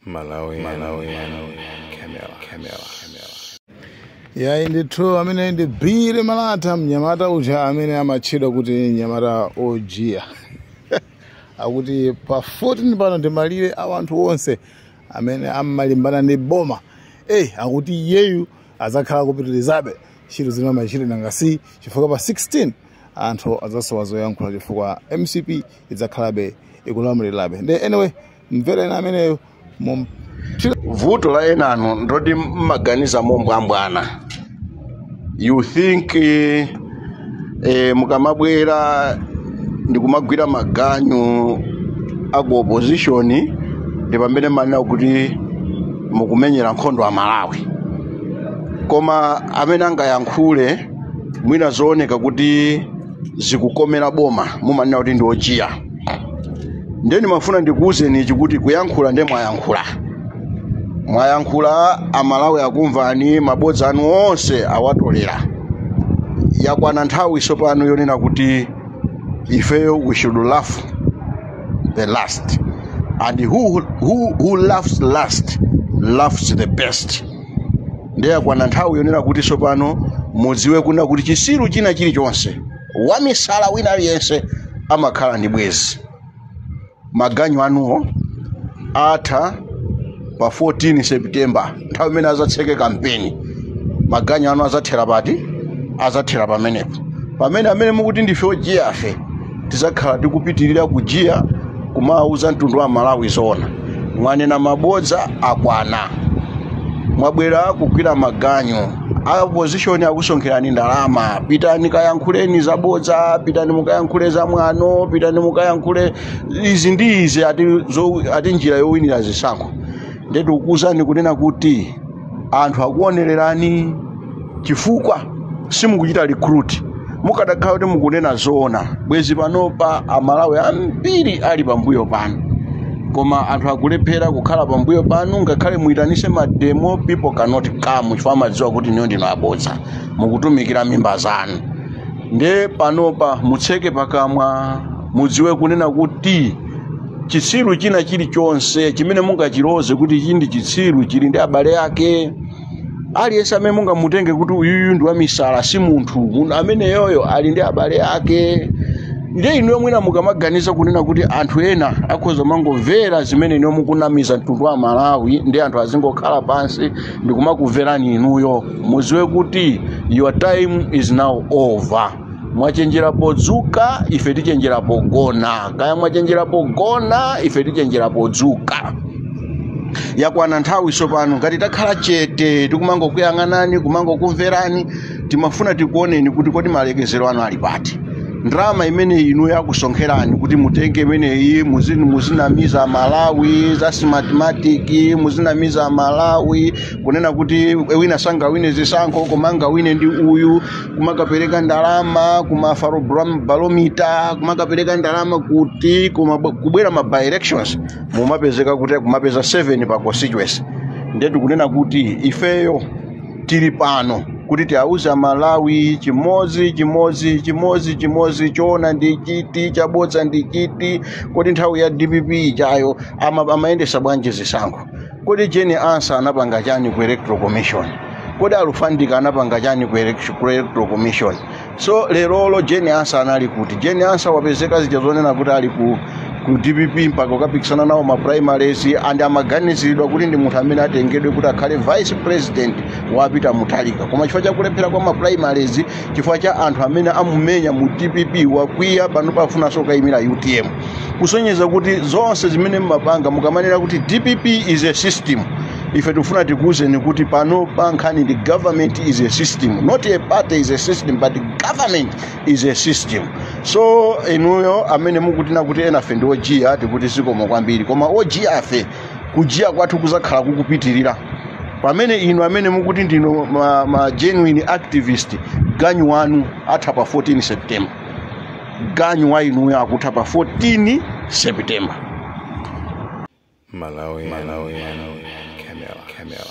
Malawi, Malawi, Camera, Camera, Camera. Yayi ndithu, amene ndi Billy Malata, mnyamata uja amene amatchedwa kuti mnyamata ojiya, akuti pa 14 pano ndi malire a anthu onse amene amalimbana ndi boma. Akuti iyeyu azakhala kupitirizabe ntchito zimene amachita, nanga si chifukwa pa 16 anthu adzasowa zoyankhula, chifukwa MCP idzakhalabe ikulamulirabe. Ndi anyway, mvereni ameneyo. Vuto la enanu ndoti mmaganiza mombwambwana. You think mukamabwera ndikumagwira maganyu aku opposition ndi pamene manena kuti mukumenyera nkhondo a Malawi, koma amene angayankhule mwina zooneka kuti zikukomera boma mumanena kuti ndi ojiya. Ndeni mafuna ndikuwuzeni ichi, kuti kuyankhula nde mwayankhula, mwayankhula, Amalawi akumvani, mabodza anu onse awatolera. Yakwana nthawi tsopano yonena kuti ifeyo we should laugh the last, and who laughs last laughs the best. Ndiye yakwana nthawi yonena kuti tsopano mudziwe kuna kuti chisiru china chilichonse, wamisala wina aliyense amakhala ndi bwezi. Maganyu anuwo atha pa 14 September, nthawi imene azatseke kampeni. Maganyu anu azathera pati? Azathera pamenepo, pamene amene mukuti ndife ojiyafe tizakhala tikupitirira kujiya, kumawuza mtundu wa Malawi zoona. Mwanena mabodza akwana. Mwabwera kugwira maganyu a opposition, akusonkherani ndalama, pitani kayankhuleni zabodza, pitani mukayankhule za mwano, pitani mukayankhule izi ndi izi, ati, ati njira yowinira zisankho. Ndetu kukuwuzani kunena kuti anthu akuonererani chifukwa simukuchita recruit. Mukadakhala kuti mukunena zoona, bwezi panopa Amalawi ambiri ali pambuyo pano, koma anthu akulephera kukhala pambuyo panu. Ngakhale muyitanise ma demo, people cannot come chifukwa amadziwa kuti niyo ndinu abodza, mukutumikira mimba zanu. Nde panopa mutseke pakamwa, mudziwe kunena kuti chitsiru china chilichonse chimene mungachiloze kuti ichi ndi chitsiru chili ndi abale ake. Aliyense amene mungamutenge kuti uyuyu ndi wamisala, si munthu, munthu ameneyoyo ali ndi abale ake. Ndiye inuyo mwina mukamaganiza kunena kuti anthu ena akhoza mangomvera zimene inuyo mukunamiza mtundu wa Malawi, ndi anthu azingokhala pansi ndikumakumverani inuyo, mudziwe kuti your time is now over. Mwachenjera podzuka, ife tichenjera pogona. Kaya mwachenjera pogona, ife tichenjera podzuka. Yakwana nthawi tsopano. Ngati takhala chete tikumangokuyang'anani, kumangokumverani, timafuna tikuoneni kuti kodi malekezero anu ali pati? Ndalama imene inu yakusonkherani kuti mutenge imeneyi, muzinamiza Malawi za Smartmatic, muzinamiza Malawi kunena kuti wina sangawine zisankho koma angawine ndi uyu, kumakapereka ndalama kuma barometer, kumakapereka ndalama kuti kubwera ma by elections mumapezeka kuti kumapeza 7 pa constituency. Ndiye tikunena kuti ifeyo tili pano kuti tiauze Malawi chimodzi chimodzi chimodzi chimodzi, choona ndi chiti, chabodza ndi chiti? Kodi nthawi ya DPP chayo amayendesa bwanji zisankho? Kodi Jane Ansah anapanga chani ku Electoral Commission? Kodi Alufandika anapanga chani ku Electoral Commission? So lerolo Jane Ansah anali kuti? Jane Ansah wapezeka zija zonena kuti ali ku DPP mpaka kukapikisana nawo ma primaries, and amaganiziridwa kuti ndi munthu amene atengedwe kuti akhale vice president wa Peter Mutharika, koma chifukwa chakulephera kwa ma primaries, chifukwa cha anthu amene amumenya mu DPP, wakwiya. Pano pafunanso kukayimira UTM, kusonyeza kuti zonse zimene mmapanga mukamanena kuti DPP is a system, ife tikufuna tikuwuzeni kuti pano pa nkhani ndi government is a system, not a party is a system, but government is a system. So inuyo amene mukutina kuti enafe ndi ojiya, tikuti zikomo kwambiri, koma ojiya afe kujiya kwathu kuzakhala kukupitirira, pamene inu amene mukuti ndinu ma genuine activist, ganyu wanu atha pa 14 September. Ganyu wa inuyo akutha pa 14 September. Malawi, Malawi, Camera, Camera.